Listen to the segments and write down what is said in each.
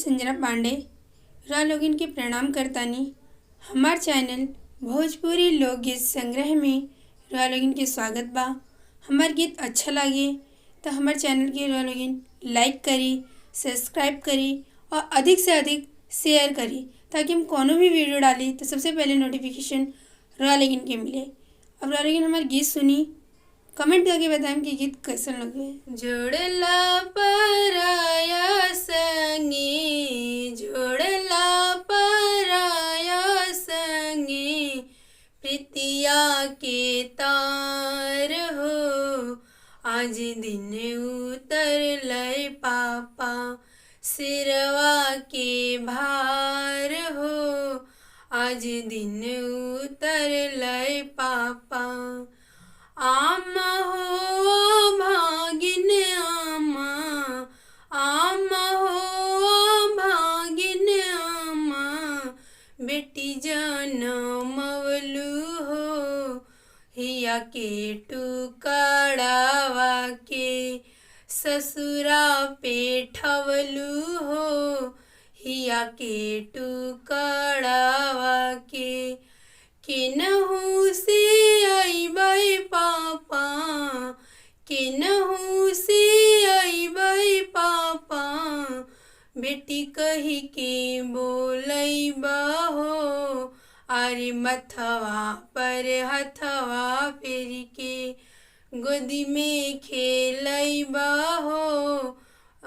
संजना पांडे रउआ लोगन के प्रणाम करतानी। हमार चैनल भोजपुरी लोकगीत संग्रह में रउआ लोगन के स्वागत बा। हमार गीत अच्छा लागे तो हमार चैनल के रउआ लोगन लाइक करी, सब्सक्राइब करी और अधिक से अधिक शेयर करी, ताकि हम कौनो भी वीडियो डाली तो सबसे पहले नोटिफिकेशन रउआ लोगन के मिले। अब रउआ लोगन हमार गीत सुनी, कमेंट करके बताएम कि गीत कैसन लगे। जोड़ला पराया संगे, जोड़ला पराया संगे, प्रीतिया के तार हो। आज दिन उतर लय पापा सिरवा के भार हो। आज दिन उतर लय पापा। आमा हो भागिन आमा, आमा हो भागिन आमा, बेटी जनमवलू हो। हिया के टुकड़ावा के ससुरा पे ठवलू हो। हिया के टुकड़ावा के केनहू से अइबै पापा, केनहू से अइबै पापा, बेटी कही के बोलैबा हो। अरे मथवा पर हथवा फेर के गोदी में खेलैबा हो।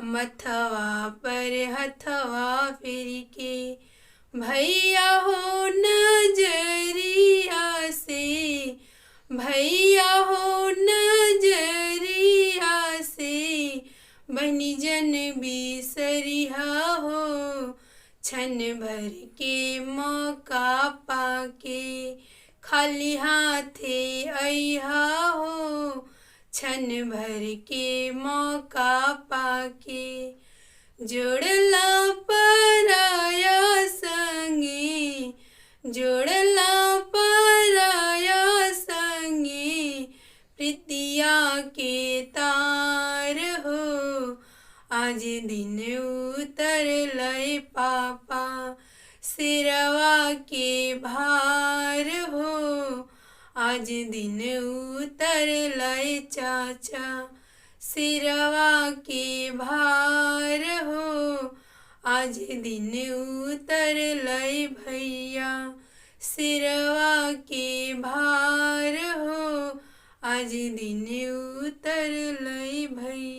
मथवा पर हथवा फेर के भैया हो नजरिया से, भैया हो नजरिया से, बहनी जन बिसरिहा हो। क्षण भर के मौका पाके खाली हाथे अइहा हो। क्षण भर के मौका पाके जोड़ला पराया संगे, जोड़ला पराया संगे, प्रीतिया के तार हो। आज दिन उतर लय पापा सिरवा के भार हो। आज दिन उतर लय चाचा सिरवा के भार हो। आज दिन उतर लय भैया सिरवा के भार हो। आज दिन उतर लय भैया।